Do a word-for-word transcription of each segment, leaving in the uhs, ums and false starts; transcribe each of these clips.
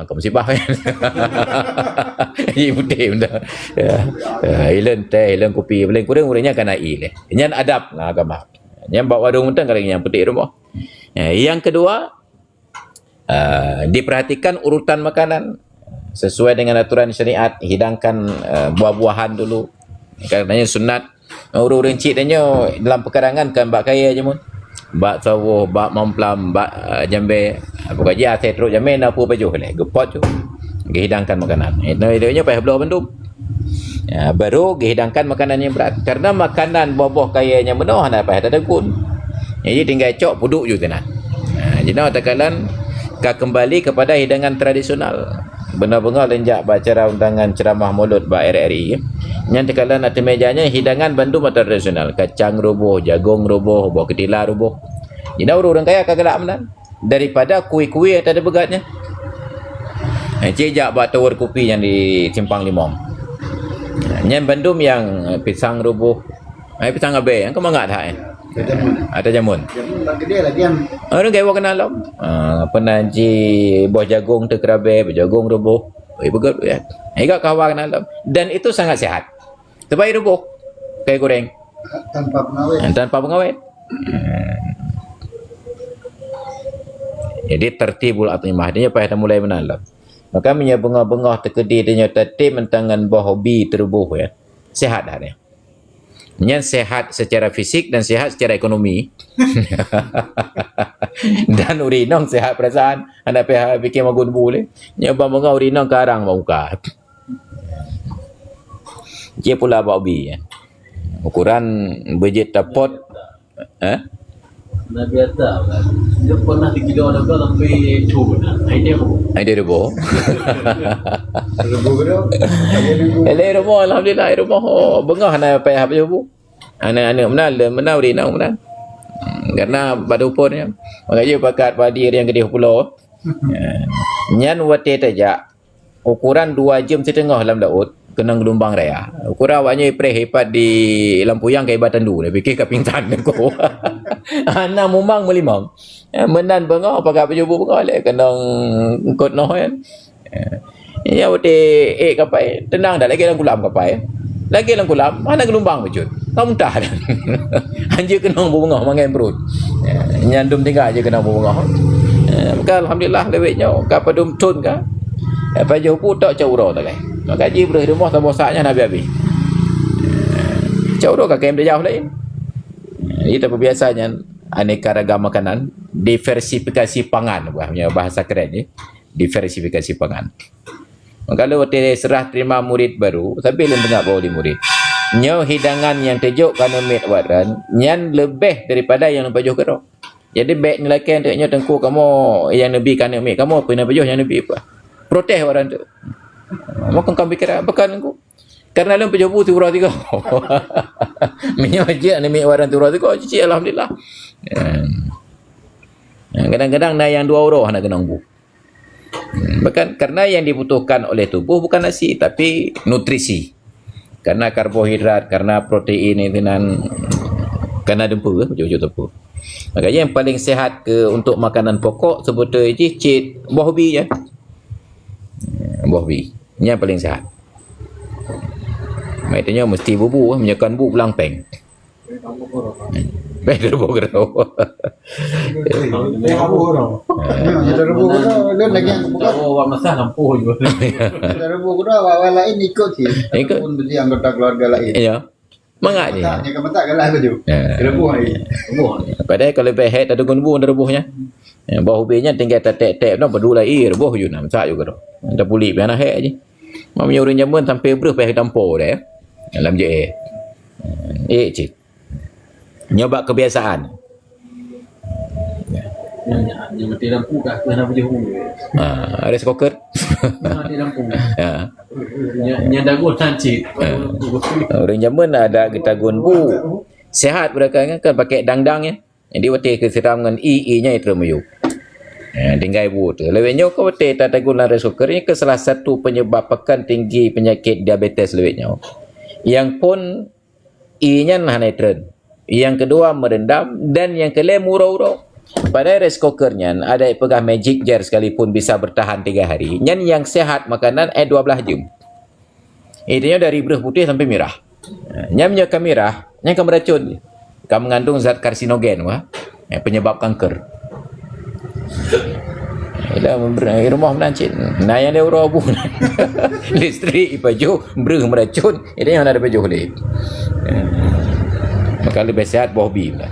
Ka musibah kan. Ji putéh benda. Ya. Ya, ilon teh, ilon kupi, paling kurang ureueng nyan ka na ie leh. Nyan adab na agama. Nyan bak warong mantong kadang nyang putéh rumoh. Ya, yang kedua, eh, diperhatikan urutan makanan sesuai dengan aturan syariat, hidangkan, eh, buah-buahan dulu. Katanya sunat. Ureueng-ureueng cit tanyoe dalam peukarangan kan bak kayèe jameun. Bak sawoh, bak mamplam, bak, eh, jambèe. Bukan ji asai trok jamèe na peue pajoh lé, geupot ju. Geuhidangkan makanan. Itu, itu nyoe payah bloe bandum. Ya, baru geuhidangkan makanan yang berat. Karena makanan boh-boh kayèe nyang meunoe hana payah tadagun. Jadi tinggai cok peuduek ju teunan. Ha, jinoe takalon ka kembali kepada hidangan tradisional. Beungoh-beungoh lôn jak bak acara undangan ceramah Maulud bak R R I. Nyan takalon ateueh meja nyan hidangan bandum tradisional, kacang ruboh, jagong ruboh, boh keutila ruboh. Jinoe ureueng-ureueng kaya ka galak meunan daripada kui-kui nyang teupeugah nyan. Eh, cit jak bak tower kupi nyang di Simpang Limong. Nyan bandum nyang pisang ruboh, eh, pisang abèe, nyang keu mangat that, eh. Ada jamun. Ada jamun. Jamun bak keudè lagi nyang. Ureueng kaya keunan lom. Ah, peunan ji boh jagong teukeurabèe, boh jagong ruboh. Oi, beugöt, ya. Iga kawa keunan lom. Dan itu sangat sehat. Tebai ruboh. Kai goreng. Tanpa pengawet. Tanpa pengawet. Hmm. Jadi tertibul at'imah dia payah dah mulai meunan lom. Maka meunyoe beungoh-beungoh teukeudi tanyoe tertib mantong ngon boh hobi teuruboh, ya. Sehat dah dia. Nyan sehat secara fisik dan sehat secara ekonomi. Dan ureueng inong sehat perasaan, hana payah pikir magun bu lé. Nyoe ban beungoh ureueng inong karang bak muka. Jih pula bak hobi, ya. Ukuran beujeuet tapot, eh? Nabi Adam kan. Dia pernah dikidong ada sampai cun. Hai dia bu. Hai dia bu. Rebu ke tu? Hai dia bu. Eleh rumoh, alhamdulillah, hai rumoh. Oh, beungoh hana payah apa bu. Aneuk-aneuk meunan, lé meunan, ureueng inong meunan. Hmm, karena bak dupur nyan. Maka jih pakat padi nyang keudeh pulo. Ya. Nyan watèe tajak, ukuran dua jeuem siteungoh lam laôt, keunong geulumbang raya. Ukuran awak nyoe ipreh ipat di lam puyang ka iba tandu, dah pikir ka pingsan ko. Hana mumang meulimong. Ya, meunan beungoh, pakat peujubu beungoh lé, keunong eungkôt noh kan. Ya. Ya, watèe ék kapai, teunang dah lagèe lam kulam kapai. Lagèe lam kulam, hana geulumbang bacut. Ka muntah dah. Hanjeuet keunong beungoh mangai pruet. Ya, nyan dum tinggai jeuet keunong beungoh. Ya, maka alhamdulillah lewat nyoe ka padum thon ka. Ya, pajoh bu tok cot uroe tagai. Maka ji breuh rumoh saboh sak nyan habéh-habéh. Cot uroe ka kém tajak laén. Ya, jadi tapeubiasa nyan aneka ragam makanan, diversifikasi pangan, bah, bahasa keren je. Diversifikasi pangan. Maka lôn watèe serah terima murit baru, sabe lôn peugah bak murit. Nyoe hidangan nyang teujok keuneuk miet awak droen, nyan leubeh daripada nyang lôn pajoh keudroe. Jadi bèk neulakèe teuk nyoe teungku kamoe nyang neubi keuneuk miet, kamoe peue neupajoh nyang neubi peue. Protes awak droen teuk. Maka kami kira, bukan teungku. Karena lôn pajoh bu siuroe sigoe. Meunyoe jeuet aneuk miet awak droen siuroe sigoe, cicik alhamdulillah. Ya. Kadang-kadang na nyang dua uroe hana keunong bu. Hmm, bukan, karena yang dibutuhkan oleh tubuh bukan nasi, tapi nutrisi. Karena karbohidrat, karena protein itu nan, karena dempu, ujuk-ujuk tepu. Makanya yang paling sehat ke untuk makanan pokok sebetulnya cit boh bi je. Boh bi. Yang paling sehat. Maksud nyoe mesti bubu, meunyoe kon bu pulang pèng. Pèng teureuboh keudroe. Pèng teureuboh keudroe. Pèng teureuboh keudroe, lôn lagèe bukan. Oh, awak masak lampu juga. Pèng teureuboh keudroe, awak laén ikut sih. Ikut. Ataupun beli anggota keluarga lain. Iya. Mangat je. Masak, dia masak galak baju. Ya. Teureuboh hari. Teureuboh hari. Padahal kalau leubeh hèk tadeungon bu teureuboh nyan. Ya, bah ubé nyan tinggai tatek-tek, nah, badu lai, reubôh ju na, masak ju keudroe. Tapuli pih hana hék jih. Meunyoe ureueng jameun sampoe breuh payah tampo deh, lam jeuet. Eh, cit. Nyoe bak kebiasaan. Nyang, nyang, nyang mati lampu kat aku hana bujur. Ah, rice cooker. Mati lampu. Ya. Nyang, nyang dagu tan cit. Ah. Ureueng jameun ada geutagun bu. Sehat mereka kan, kan pakai dang-dang ya. Jadi watèe keu siram ngon ie, ie nyan ie treuk miyueb. Eh, tinggai bu tu. Lewat nyoe ka watèe tatagun lam rice cooker, nyoe ke salah satu penyebab pekan tinggi penyakit diabetes lewat nyoe. Yang pun ie nyan hana itreun. Yang kedua merendam dan yang kelima muro-uro. Padahai rice cooker nyan, ada peugah Magic Jar sekalipun bisa bertahan tiga hari. Nyan nyang sehat makanan eh dua belas jam. Itu nyoe dari breuh putih sampai mirah. Nyan nyoe ka mirah, nyan ka meuracun. Ka mengandung zat karsinogen wah, yang penyebab kanker. Ila rumoh meunan cit. Nah, yang dia uroe bu. Listrik ipajoh, breuh meuracun, itu yang ada pajoh lé. Maka lebih sehat boh bi lah.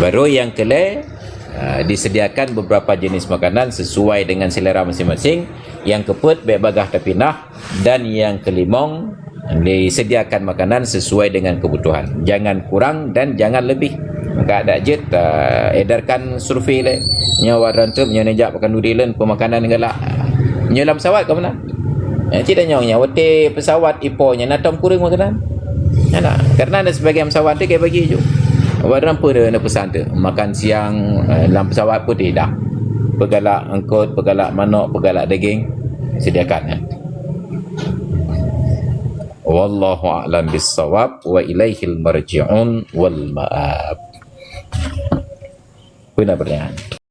Baru yang kele, ah, disediakan beberapa jenis makanan sesuai dengan selera masing-masing. Yang keempat, baik bagah tapi nah. Dan yang kelimong, disediakan makanan sesuai dengan kebutuhan. Jangan kurang dan jangan lebih. Maka ada jeuet, ah, edarkan survei lé. Nyoe awak droen teuk nyoe neujak pakan duri lôn pemakanan galak. Nyoe lam pesawat ka meunan. Ya, cit anyong nya, watèe pesawat ipo nya na tom kureueng makanan. Ana, karena ada sebagian pesawat tu kayak bagi ju. Awak droen pun ada pesan tu. Makan siang, eh, lam pesawat pun tidak. Peugalak eungkot, peugalak manok, peugalak daging, sediakan, ya. Wallahu a'lam bissawab wa ilaihil marji'un wal ma'ab. Peue na pertanyaan?